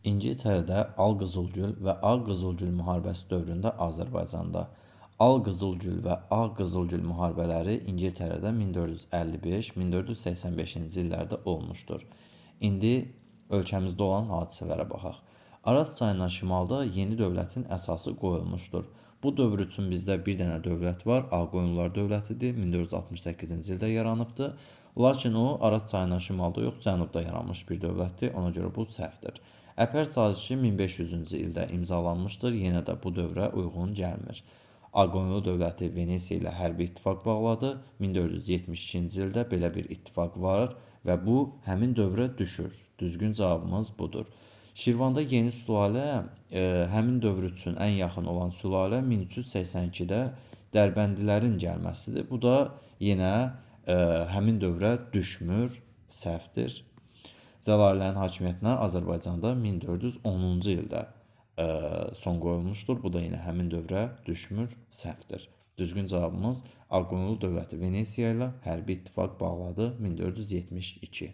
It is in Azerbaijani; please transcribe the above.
İngiltərədə Al Qızılgül və Ağ Qızılgül müharibəsi dövründə Azərbaycanda Al Qızılgül və Ağ Qızılgül müharibələri İngiltərədə 1455-1485-ci illərdə olmuşdur. İndi ölkəmizdə olan hadisələrə baxaq. Araz çayından şimalda yeni dövlətin əsası qoyulmuşdur. Bu dövr üçün bizdə bir dənə dövlət var, Ağqoyunlular dövlətidir. 1468-ci ildə yaranıbdır. Lakin o Araz çayından şimalda yox, cənubda yaranmış bir dövlətdir. Ona görə bu səhvdir. Əpər sazişi 1500-cü ildə imzalanmışdır. Yenə də bu dövrə uyğun gəlmir. Ağqoyunlu dövləti Venesiya ilə hərbi ittifaq bağladı. 1472-ci ildə belə bir ittifaq var və bu həmin dövrə düşür. Düzgün cavabımız budur. Şirvanda yeni sülalə həmin dövr üçün ən yaxın olan sülalə 1382-də Dərbəndilərin gəlməsidir. Bu da yenə həmin dövrə düşmür, səhvdir. Cəlalilərin hakimiyyətinə Azərbaycanda 1410-cu ildə son qoyulmuşdur. Bu da yenə həmin dövrə düşmür, səhvdir. Düzgün cavabımız Ağqoyunlu dövləti Venesiya ilə hərbi ittifaq bağladı 1472.